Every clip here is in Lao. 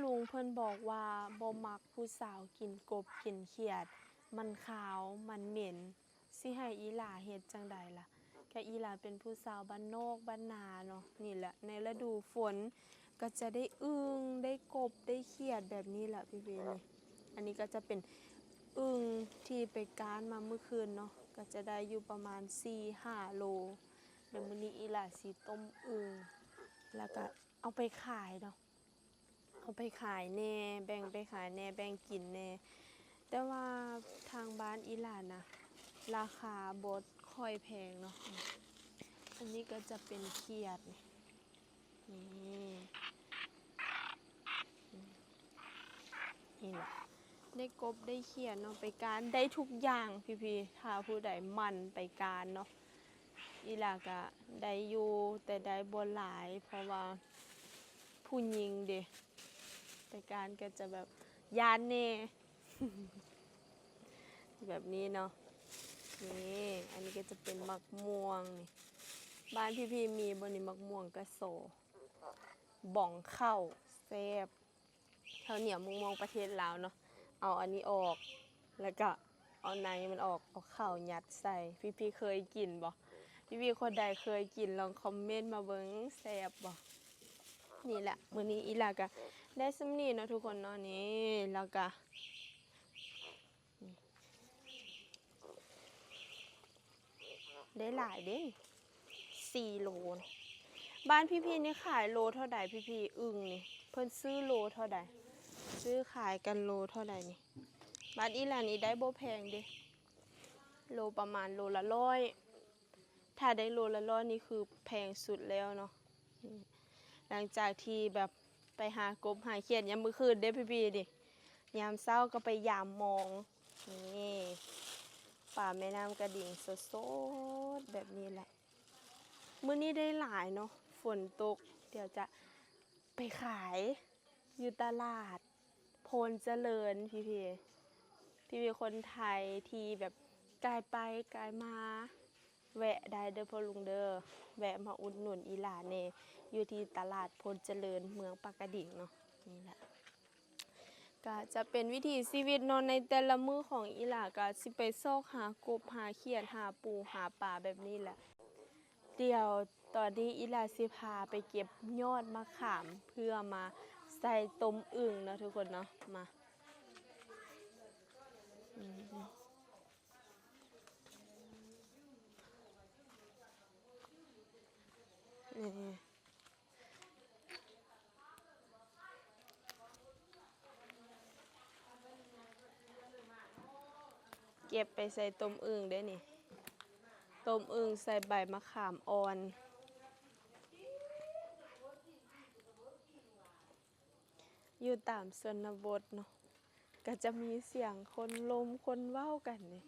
ລຸງເພິ່ນບອກວ່າບໍ່ມັກຜູ້ສາວກິນກົບກິນຂຽດ ມັນຄາວ ມັນເໝັນ ຊິໃຫ້ອີ່ຫຼ້າເຮັດຈັ່ງໃດລະ? ກະອີ່ຫຼ້າເປັນຜູ້ສາວບ້ານນອກບ້ານນາເນາະ. ນີ້ແຫຼະ ໃນລະດູຝົນກະຈະໄດ້ອຶ່ງ ໄດ້ກົບ ໄດ້ຂຽດແບບນີ້ແຫຼະພີ່ໆ ນີ້. ອັນນີ້ກະຈະເປັນອຶ່ງທີ່ໄປກ້ານມາມື້ຄືນເນາະ ກະຈະໄດ້ຢູ່ປະມານສີ່ຫ້າໂລ. ດຽວມື້ນີ້ອີ່ຫຼ້າຊິຕົ້ມອຶ່ງ ແລ້ວກະເອົາໄປຂາຍເນາະ. ເອົາໄປຂາຍແດ່ ແບ່ງໄປຂາຍແດ່ ແບ່ງກິນແດ່. ແຕ່ວ່າທາງບ້ານອີ່ຫຼ້ານະ ລາຄາບໍ່ຄ່ອຍແພງເນາະ. ອັນນີ້ກະຈະເປັນຂຽດ ນີ້ ນີ້ແຫຼະ ໄດ້ກົບໄດ້ຂຽດເນາະ ໄປກ້ານໄດ້ທຸກຢ່າງພີ່ໆ ຖ້າຜູ້ໃດໝັ່ນໄປກ້ານເນາະ. ອີ່ຫຼ້າກະໄດ້ຢູ່ ແຕ່ໄດ້ບໍ່ຫຼາຍ ເພາະວ່າຜູ້ຍິງເດ ໄປກ້ານກະຈະແບບຢ້ານແດ່ ແບບນີ້ເນາະ. ນີ້ ອັນນີ້ກະຈະເປັນໝາກມ່ວງນີ້. ບ້ານພີ່ໆ ມີບໍ່ນີ້ ໝາກມ່ວງກະໂສ ບອງເຂົ້າ ແຊບ. ເຂົ້າໜຽວໝາກມ່ວງປະເທດລາວເນາະ ເອົາອັນນີ້ອອກ ແລ້ວກະເອົາໃນມັນອອກ ເອົາເຂົ້າຍັດໃສ່. ພີ່ໆ ເຄີຍກິນບໍ່? ພີ່ໆ ຄົນໃດເຄີຍກິນ ລອງຄອມເມັນມາເບິ່ງ ແຊບບໍ່? ນີ້ແຫຼະ ມື້ນີ້ອີ່ຫຼ້າກະໄດ້ສ່ຳນີ້ເນາະທຸກຄົນເນາະ. ນີ້ ແລ້ວກະ ໄດ້ຫຼາຍເດ້ ສີ່ໂລ. ບ້ານພີ່ໆ ນີ້ຂາຍໂລເທົ່າໃດພີ່ໆ ອຶ່ງນີ້ ເພິ່ນຊື້ໂລເທົ່າໃດ? ຊື້ຂາຍກັນໂລເທົ່າໃດນີ້? ບ້ານອີ່ຫຼ້ານີ້ໄດ້ບໍ່ແພງເດ້ ໂລປະມານໂລລະຮ້ອຍ. ຖ້າໄດ້ໂລລະຮ້ອຍນີ້ຄືແພງສຸດແລ້ວເນາະ. ຫຼັງຈາກທີ່ແບບໄປຫາກົບຫາຂຽດຍາມມື້ຄືນເດ້ພີ່ໆ ນີ້ ຍາມເຊົ້າກະໄປຢາມມອງ. ນີ້ ປາແມ່ນ້ຳກະດິງສົດໆ ແບບນີ້ແຫຼະ. ມື້ນີ້ໄດ້ຫຼາຍເນາະ ຝົນຕົກ. ດຽວຈະໄປຂາຍຢູ່ຕະຫຼາດໂພນຈະເລີນ ພີ່ໆ ພີ່ໆ ຄົນໄທທີ່ແບບກາຍໄປກາຍມາ ແວະໄດ້ເດີພໍ່ລຸງເດີ ແວະມາອຸດໜູນອີ່ຫຼ້າແດ່ ຢູ່ທີ່ຕະຫຼາດໂພນຈະເລີນ ເມືອງປາກກະດິງເນາະ. ນີ້ແຫຼະ ກະຈະເປັນວິຖີຊີວິດເນາະ ໃນແຕ່ລະມື້ຂອງອີ່ຫຼ້າ ກະຊິໄປຊອກຫາກົບ ຫາຂຽດ ຫາປູ ຫາປາແບບນີ້ແຫຼະ. ດຽວຕອນນີ້ອີ່ຫຼ້າຊິພາໄປເກັບຍອດມະຂາມ ເພື່ອມາໃສ່ຕົ້ມອຶ່ງເນາະທຸກຄົນເນາະ. ມາ ນີ້ ເກັບໄປໃສ່ຕົ້ມອຶ່ງເດ້ນີ້ ຕົ້ມອຶ່ງໃສ່ໃບມະຂາມອ່ອນ. ຢູ່ຕາມຊົນນະບົດເນາະ ກະຈະມີສຽງຄົນລົມຄົນເວົ້າກັນເດ້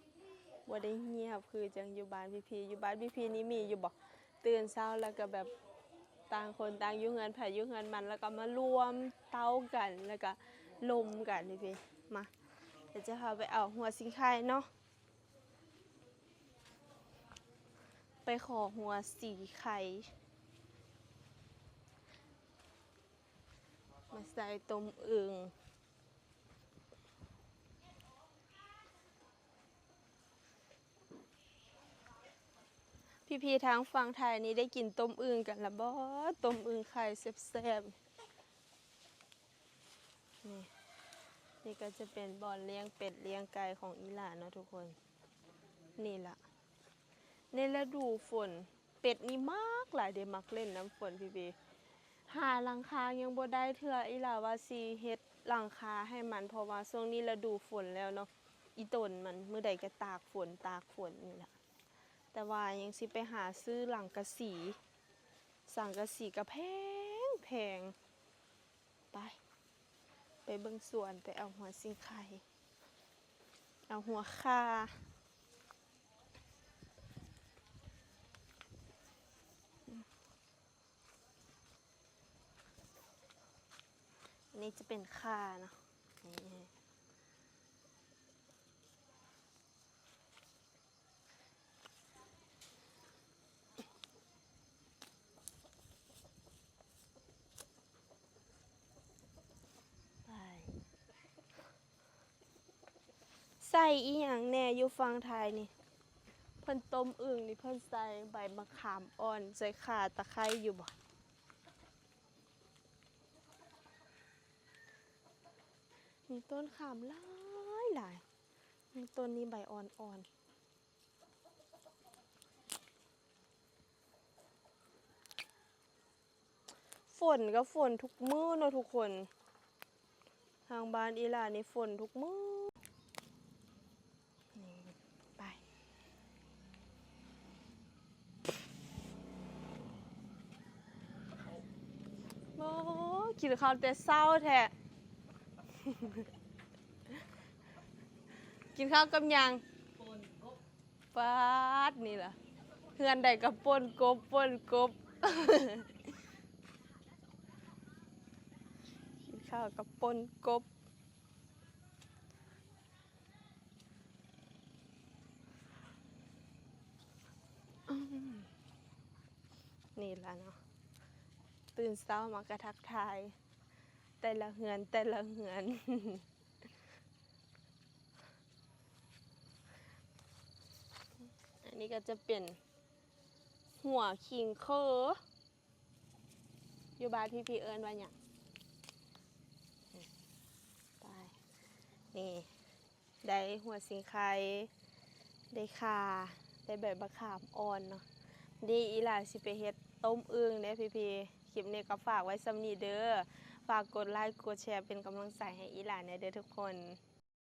ບໍ່ໄດ້ງຽບຄືຈັ່ງຢູ່ບ້ານພີ່ໆ. ຢູ່ບ້ານພີ່ໆ ນີ້ມີຢູ່ບໍ່? ຕື່ນເຊົ້າແລ້ວກະແບບຕ່າງຄົນຕ່າງຢູ່ເຮືອນໃຜຢູ່ເຮືອນມັນ ແລ້ວກະມາລວມເຕົ້າກັນ ແລ້ວກະລົມກັນພີ່ໆ. ມາ ດຽວຈະພາໄປເອົາຫົວສີໄຄເນາະ ໄປຂໍຫົວສີໄຄ ມາໃສ່ຕົ້ມອຶ່ງ. ພີ່ໆ ທາງຝັ່ງໄທນີ້ໄດ້ກິນຕົ້ມອຶ່ງກັນລະບໍ່? ຕົ້ມອຶ່ງໄຂ່ແຊບໆ. ນີ້ ນີ້ກະຈະເປັນບ່ອນລ້ຽງເປັດລ້ຽງໄກ່ຂອງອີ່ຫຼ້າເນາະທຸກຄົນ. ນີ້ລະ ໃນລະດູຝົນ ເປັດນີ້ມັກຫຼາຍເດ້ ມັກຫຼິ້ນນ້ຳຝົນພີ່ໆ. ຫາຫຼັງຄາຍັງບໍ່ໄດ້ເທື່ອ ອີ່ຫຼ້າວ່າຊິເຮັດຫຼັງຄາໃຫ້ມັນ ເພາະວ່າຊ່ວງນີ້ລະດູຝົນແລ້ວເນາະ ອີ່ຕົນມັນ ມື້ໃດກະຕາກຝົນ ຕາກຝົນນີ້ລະ. ແຕ່ວ່າຍັງຊິໄປຫາຊື້ສັງກະສີ ສັງກະສີກະແພງໆ. ໄປ ໄປເບິ່ງສວນ ໄປເອົາຫົວສີໄຄ ເອົາຫົວຂ່າ. ອັນນີ້ຈະເປັນຂ່າເນາະ ນີ້. ນີ້ ໄກ່ອີ່ຫຍັງແດ່ຢູ່ຝັ່ງໄທນີ້ ເພິ່ນຕົ້ມອຶ່ງນີ້ ເພິ່ນໃສ່ໃບມະຂາມອ່ອນ ໃສ່ຂ່າຕະໄຄຢູ່ບໍ່? ມີຕົ້ນຂາມຫຼາຍໆ ມີຕົ້ນນີ້ໃບອ່ອນໆ. ຝົນກໍຝົນທຸກມື້ເນາະທຸກຄົນ ທາງບ້ານອີ່ຫຼ້ານີ້ຝົນທຸກມື້. ນີ້ ໄປ ໂອ້ ກິນເຂົ້າແຕ່ເຊົ້າແທ້. ກິນເຂົ້າກັບຫຍັງ? ປາດ ນີ້ລະ ເຮືອນໃດກໍປົ່ນກົບ ປົ່ນກົບ ກິນເຂົ້າກັບປົ່ນກົບ. ອືມ ນີ້ລະເນາະ ຕື່ນເຊົ້າມາກະທັກທາຍແຕ່ລະເຮືອນ ແຕ່ລະເຮືອນ. ອັນນີ້ກໍຈະເປັນຫົວຂີງເຄີ ຢູ່ບ້ານພີ່ໆເອີ້ນວ່າຫຍັງ? ໄປ ນີ້ ໄດ້ຫົວສີໄຄ ໄດ້ຂ່າ ໄດ້ໃບບັກຂາມອ່ອນເນາະ. ນີ້ອີ່ຫຼ້າຊິໄປເຮັດຕົ້ມອຶ່ງເດ້ພີ່ໆ. ຄລິບນີ້ກໍຝາກໄວ້ສ່ຳນີ້ເດີ. ຝາກກົດໄລກົດແຊເປັນກຳລັງໃຈໃຫ້ອີ່ຫຼ້າແດ່ເດີທຸກຄົນ.